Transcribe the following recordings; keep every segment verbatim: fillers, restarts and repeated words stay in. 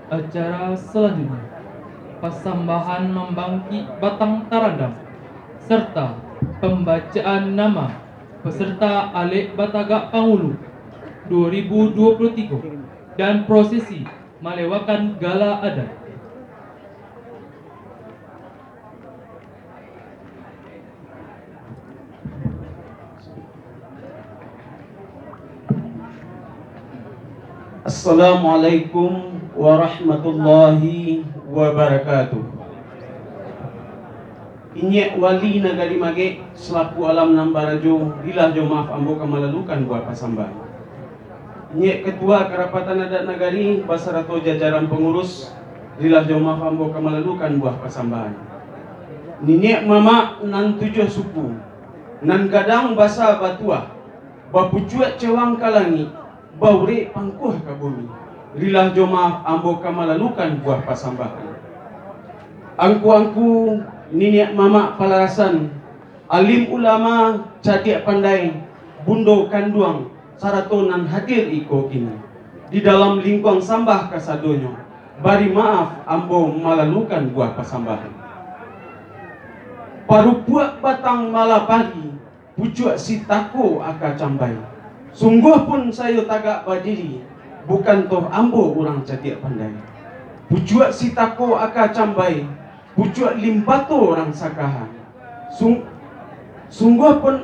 Acara salanjutnyo, pasambahan mambangkik batang tarandam, serta pambacaan nama peserta alek batagak pangulu duo ribu duo puluah tigo, dan prosesi malewakan gala adat. Assalamualaikum warahmatullahi wabarakatuh. Inyiak wali nagari Magek, salaku alam nan barajo, rilah jo maaf ambo ka malalukan buah pasambahan. Inyiak Ketua Karapatan Adat Nagari basarato jajaran pangurus, rilah jo maaf ambo ka malalukan buah pasambahan. Niniak mamak nan tujuah suku, nan gadang basa batuah, bapucuak cewang ka langik, baurek pangkuah ka bumi, rilah jo maaf ambo ka malalukan buah pasambahan. Angku-angku, niniak mamak palarasan, alim ulama, cadiak pandai, bundo kanduang, sarato nan hadir iko kini. Di dalam lingkuang sambah kasadonyo, bari maaf ambo malalukan buah pasambahan. Parupuak batang malapari, pucuak sitako aka cambai. Sungguah pun sayo tagak badiri, bukan toh ambo urang cadiak pandai. Pucuak sitako aka cambai, pucuak limpato urang sakahan. Sung-, sungguah pun,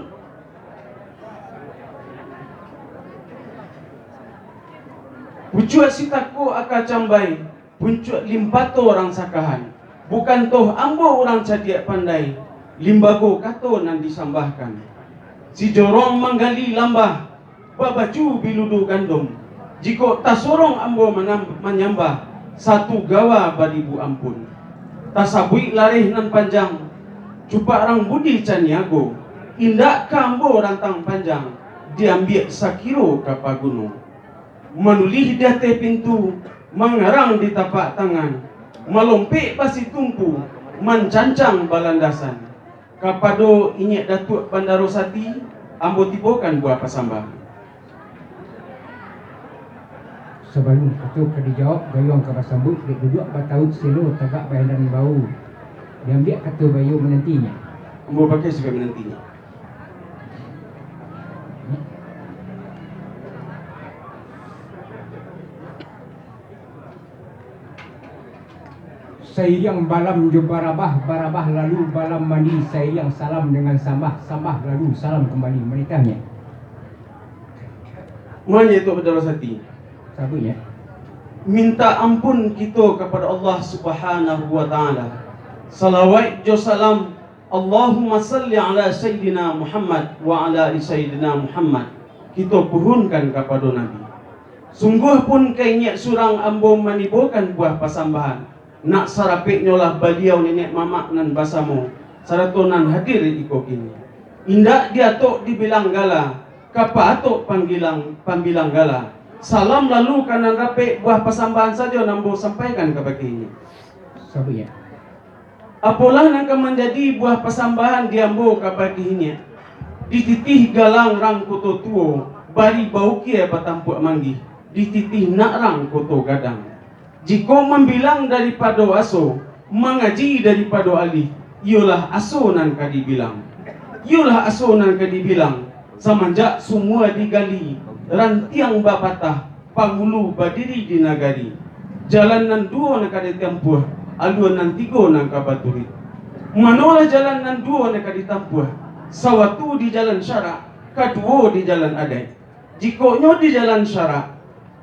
pucuak sitako aka cambai, pucuak limpato urang sakahan. Bukan toh ambo urang cadiak pandai, limbago kato nan disambahkan. Sijorong manggali lambah, babaju biludu gandom. Jikok tasorong ambo manam-, manyambah, satu gawa baribu ampun. Tasabuik lareh nan panjang, cupak rang budi caniago. Indak ka ambo rantang panjang, diambiak sakiro ka paguno. Manulih di ateh pintu, mangarang di tapak tangan, malompek basitumpu, mancancang balandasan. Kapado Inyiak Datuak Bandaro Sati, ambo tibokan buah pasambahan. Sabalun kato ka dijawab, gayuang ka basambuik, dek duduak batauik selo, tagak baedan bau. Diambiak kato baiyo manantinyo. Ambo pakai sipaik manantinyo. Sairiang balam jo barabah, barabah lalu balam mandi, sairiang salam dengan sambah, sambah lalu salam kembali. Manitahnya. Manye tu, Bandaro Sati? Sabuiknya. Minta ampun kito kapado Allah Subhanahu wa Ta'ala. Salawat jo salam Allahumma salli ala Sayyidina Muhammad wa ala ali Sayyidina Muhammad. Kito puhunkan kapado Nabi. Sungguah pun ka inyiak surang ambo manibokan buah pasambahan. Nak sarapeknyolah baliau niniak mamak nan basamo, sarato nan hadir iko kini. Indak diatok dibilang gala, ka paatok panggilang, pambilang gala. Salam lalu ka nan rapek, buah pasambahan sajo nan ambo sampaikan kabake inyiak. Sabuiknya. Apolah nan ka manjadi buah pasambahan di ambo kabake inyiak? Dititih galang rang koto tuo, bari baukia batampuak manggih, dititih nak rang koto gadang. Jikok mambilang daripado aso, mangaji daripado alih, iyolah aso nan ka dibilang. Iyolah aso nan ka dibilang, samanjak sumua digali, rantiang bapatah, pangulu badiri di nagari. Jalan nan duo nan ka ditampuah, alua nan tigo nan ka baturuik. Manolah jalan nan duo nan ka ditampuah? Sawatu di jalan syarak, kaduo di jalan adaik. Jikoknyo di jalan syarak,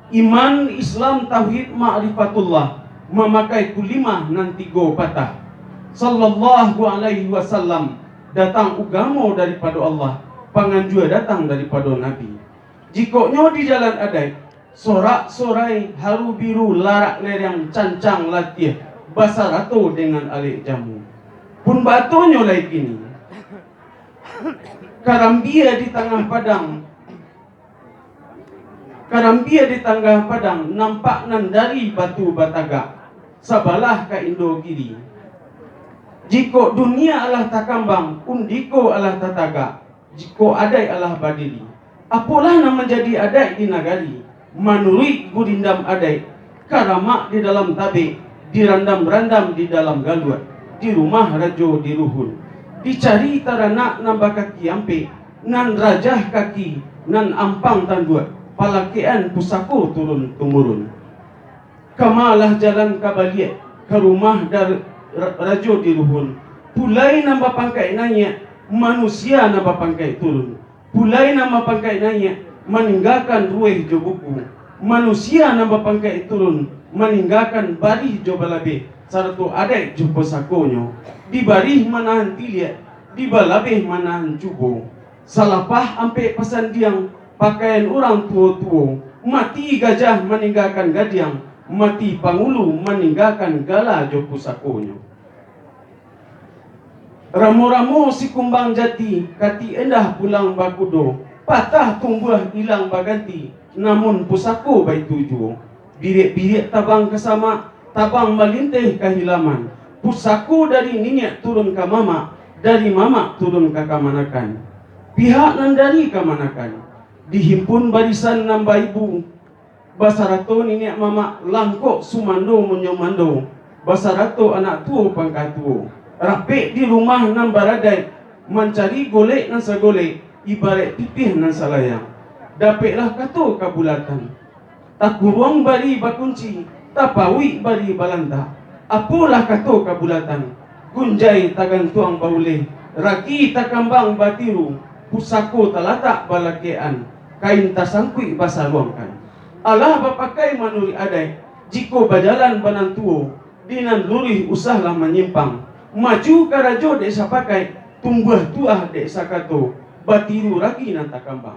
iman, Islam, tauhid, ma'rifatullah, mamakai kulimah nan tigo patah. Sallallahu alaihi wasallam, datang ugamo daripado Allah, panganjua datang daripado Nabi. Jikoknyo di jalan adaik, sorak-sorai, haru biru, larak lereng, cancang latiah, basarato dengan alek jamu. Pun baatonyo lai kini, karambia di tangah padang, karambia di tangah padang, nampak nan dari batu batagak, sabalah ka Indogiri. Jikok dunia alah takambang, undiko alah tatagak, jikok adaik alah badiri, apolah nan manjadi adaik di nagari? Manuruik gurindam adaik, Karamak di dalam tabek, dirandam-randam di dalam galuak, di rumah rajo di ruhun. Dicari taranak nan bakaki ampek, nan rajah kaki, nan ampang tanduak, palakekan pusako turun tumurun. Kamalah jalan ka baliak, ka rumah dar-, ra-, rajo di ruhun. Pulai nan bapangkaik naiak, manusia nan bapangkaik turun. Pulai nan bapangkaik naiak, maninggakan ruweh jo buku. Manusia nan bapangkaik turun, maninggakan barih jo balabeh, sarato adaik jo pusakonyo. Di barih manahan tiliak, di balabeh manahan cubo. Salapah ampek pasandiang, pakaian urang tuwo-tuwo, mati gajah maninggakan gadiang, mati pangulu maninggakan gala jo pusakonyo. Ramo-ramo si kumbang jati, katik endah pulang bakudo, patah tumbuah ilang baganti, namun pusako baitu juwo. Biriak-biriak tabang ka samak, tabang malinteh ka hilaman. Pusako dari niniak turun ka mamak, dari mamak turun ka kamanakan. Pihak nan dari kamanakan, dihimpun barisan nan baibu, basarato niniak mamak langkok sumando manyumando, basarato anak tuwo pangka tuwo. Rapek di rumah nan baradaik, mancari golek nan sagolek, ibaraik pipih nan salayang. Dapeklah kato kabulatan. Takuruang bari bakunci, tapauik bari balantak. Apolah kato kabulatan, gunjai tagantuang bauleh, ragi takambang batiru, pusako talatak balakekan, kain tasangkuik basaluangkan. Alah bapakai manuruik adaik, jikok bajalan ba nan tuwo, di nan luruih usahlah manyimpang. Maju karajo dek sapakaik, tumbuah tuah dek sakato, batiru ragi nan takambang.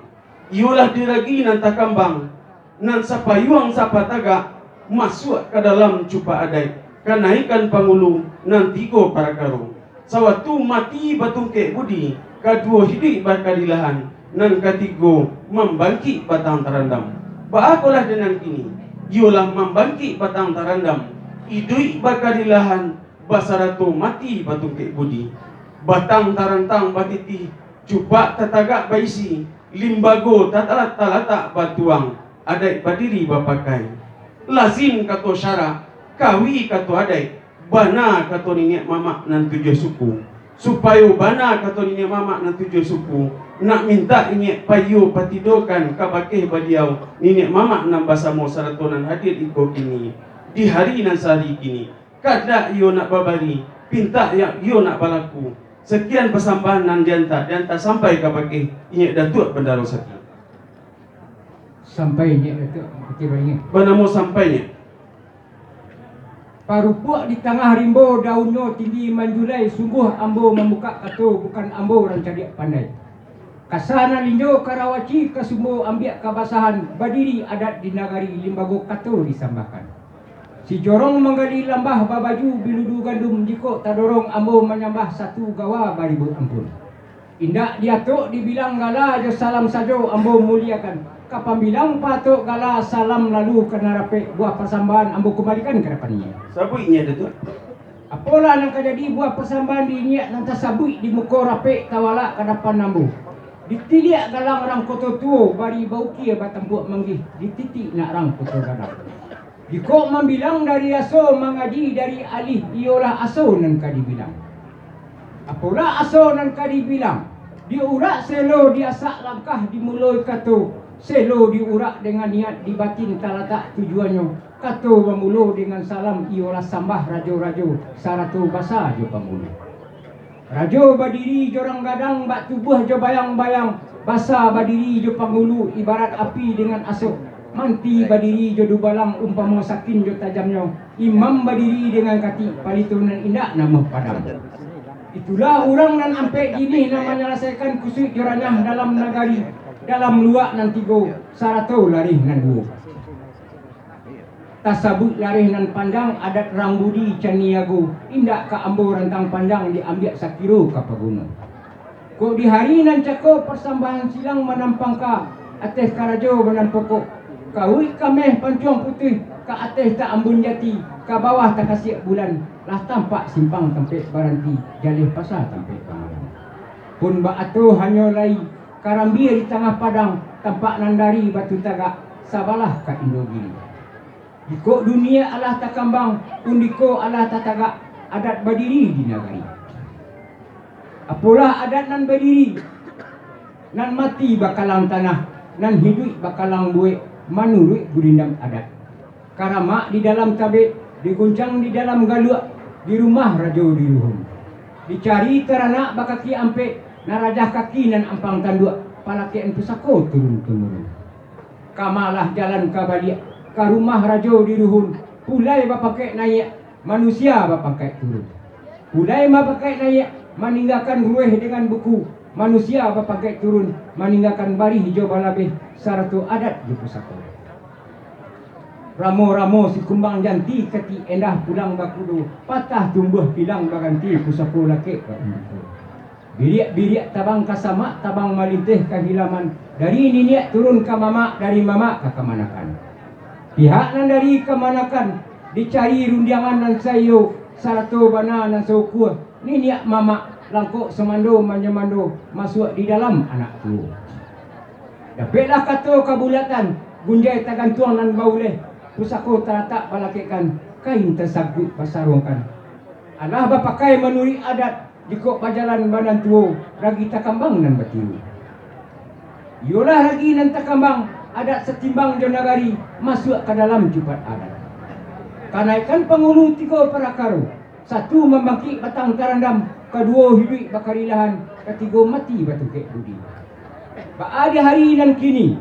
Iyolah di ragi nan takambang, nan sapayuang sapatagak, masuak ka dalam cupak adaik, kanaikan pangulu nan tigo parakaro. Sawaktu mati batungkek budi, kaduwo hiduik bakadilahan, nan katigo mambangkik batang tarandam. Baakolah dengan kini, iyolah mambangkik batang tarandam, iduik bakadilahan, basarato mati batungkek budi. Batang tarantang batitih, cupak tatagak baisi, limbago tatala-, talatak batuang, adaik badiri bapakai. Lazim kato syarak, kawi kato adaik, bana kato niniak mamak nan tujuah suku. Supayo bana kato niniak mamak nan tujuah suku, nak mintak inyiak paiyo patidokan ka bakeh baliau, niniak mamak nan basamo sarato nan hadir iko kini, di hari nan sahari kini. Kandak iyo nak babari, pintak iyo nak balaku. Sakian pasambahan nan diantak, diantak sampai ka bakeh inyiak Datuak Bandaro Saki. Sampai inyiak Datuak bakeh baringin. Banamo sampai inyiak. Parupuak di tangah rimbo, daunnyo tinggi manjulai, sungguah ambo mambukak kato, bukan ambo urang cadiak pandai. Kasa nan linjo karawaci, ka sumbo ambiak kabasahan, badiri adat di nagari, limbago kato disambahkan. Si jorong manggali lambah, babaju biludu gandum, jikok tadorong ambo manyambah, satu gawa baribu ampun. Indak diatok dibilang gala, jo salam sajo ambo muliakan. Ka pambilang paatok gala, salam lalu ka nan rapek, buah pasambahan ambo kumbalikan ka dapan inyiak. Sabuik inyiak Datuak. Apolah nan ka jadi buah pasambahan di inyiak nan tasabuik di muko rapek, tawalak ka dapan ambo. Ditiliak galang rang Koto Tuo, bari baukia batampuak manggih, dititik nak rang Koto Gadang. Jikok mambilang dari aso, mangaji dari alih, iyolah aso nan ka dibilang. Apolah aso nan ka dibilang? Diurak selo, diasak langkah, dimuloi kato. Selo diurak dengan niat, di batin talatak tujuannyo. Kato bamulo dengan salam, iyolah sambah rajo-rajo, sarato basa jo pangulu. Rajo badiri jo rang gadang, bak tubuah jo bayang-bayang, basa badiri jo pangulu, ibarat api dengan asok, manti badiri jo dubalang, umpamo sakin jo tajamnyo, imam badiri dengan katik, palito nan indak namuah padam. Itulah urang nan ampek jinih, nan manyalasaikan kusuik jo ranyah dalam nagari, dalam luak nan tigo, sarato lareh nan duo. Tasabuik lareh nan panjang, adat rang budi caniago, indak ka ambo rantang panjang, diambiak sakiro ka paguno. Kok di hari nan cako, pasambahan silang manampang ka, ateh karajo banan pokok, kauik kameh pancuang putuih, ka ateh taambun jati, ka bawah takasiak bulan, lah tampak simpang tampek baranti, jaleh pasa tampek bamalam. Pun baato hanyo lai, karambia di tangah padang, tampak nan dari Batu Tagak, sabalah ka Indogiri. Jikok dunia alah takambang, undiko alah tatagak, adat badiri di nagari. Apolah adat nan badiri, nan mati bakalang tanah, nan hiduik bakalang buwek, manuruik gurindam adat. Karamak di dalam tabek, diguncang di dalam galuak, di rumah rajo di ruhun. Dicari taranak bakaki ampek, nan rajah kaki nan ampang tanduak, palakekan pusako turun-tumurun. Kamalah jalan ka baliak, ka rumah rajo di ruhun, pulai bapangkaik naiak, manusia bapangkaik turun. Pulai bapangkaik naiak, maninggakan ruweh dengan buku, manusia bapangkaik turun, maninggakan barih jo balabeh, sarato adat jo pusako. Ramo-ramo si kumbang janti, katik endah pulang bakudo, patah tumbuah pilang baganti, pusako lakek ka undiko. Biriak-biriak tabang ka samak, tabang malinteh ka hilaman, dari niniak turun ka mamak, dari mamak ka kamanakan. Pihak nan dari kamanakan, dicari rundiangan nan saiyo, sarato bana nan saukua, niniak mamak, langkok samando manyamando, masuak di dalam anak tuo. Dapeklah kato kabulatan, gunjai tagantuang nan bauleh, pusako talatak balakekkan, kain tasangkuik basaruangkan. Alah bapakai manuruik adat, jikok bajalan banan tuo, ragi takambang nan batiru. Iyolah ragi nan takambang, adat satimbang jo nagari, masuak ka dalam cupat adat. Kanaikan pangulu tigo parakaro, satu mambangkik batang tarandam, kaduo hiduik bakarilahan, katigo mati batungkek budi. Baa di hari nan kini,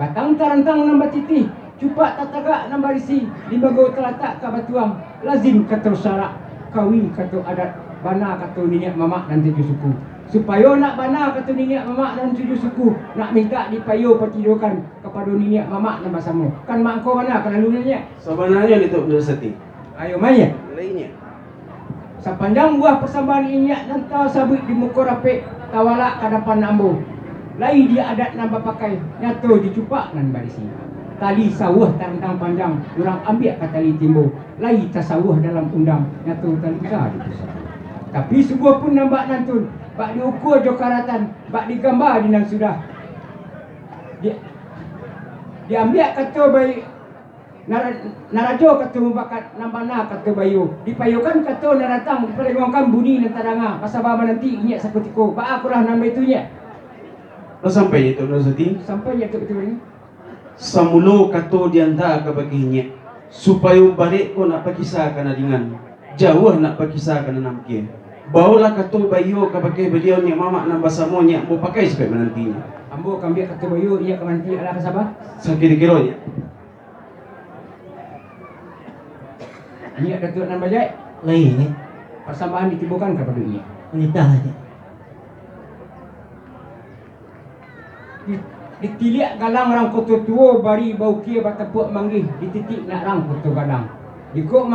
batang tarantang nan batitih, cupak tatagak nan barisi, limbago talatak ka batuang, lazim kato syarak, kawi kato adat, bana kato niniak mamak nan tujuah suku. Supayo nak bana kato niniak mamak nan tujuah suku, nak mintak dipayo patidokan kapado niniak mamak nan basamo. Kan mangko bana ka lalu niniak? Sabananyo Datuak Muda Sati. Ayo, maiya. Lainyo. Sapanjang buah pasambahan inyiak nan tasabuik di muko rapek, tawalak ka dapan ambo. Lai di adat nan bapakai, nyato di cupak nan barisi. Tali sawuah tarantang panjang, urang ambiak ka tali timbo. Lai tasawuah dalam undang, nyato talingka di pusako. Tapi sungguah pun nan bak nantun, bak diukua jo karatan, bak digamba di nan sudah. Di, diambiak kato bai-, Nara-, narajo kato mubakat, nan bana kato baiyo. Dipayokan kato nan datang, dipadanguangkan bunyi nan tadanga. Basaba mananti inyiak sakutiko. Baa kok lah nan baitu, nyiak? Lah sampai nyiak tu, Datuak Muda Sati? Sampai nyiak tu, betul ni. Samulo kato dianta kabake inyiak, supayo barek ko nak bakisa ka nan ringan, jauah nak bakisa ka nan angkie. Baolah kato baiyo kabake baliau niniak mamak nan basamo nyiak, ambo pakai sabagai manantinyo. Ambo ka ambiak kato baiyo, inyiak ka mananti, alah ka saba? Sakiro-kiro nyiak. Inyiak Datuak nan bajahek. Lain, nyiak. Pasambahan ditibokan kapado inyiak. Nitahlah, nyiak. Di-, ditiliak galang rang Koto Tuo, bari baukia batapuak manggih, dititik nak rang Koto Gadang. Jikok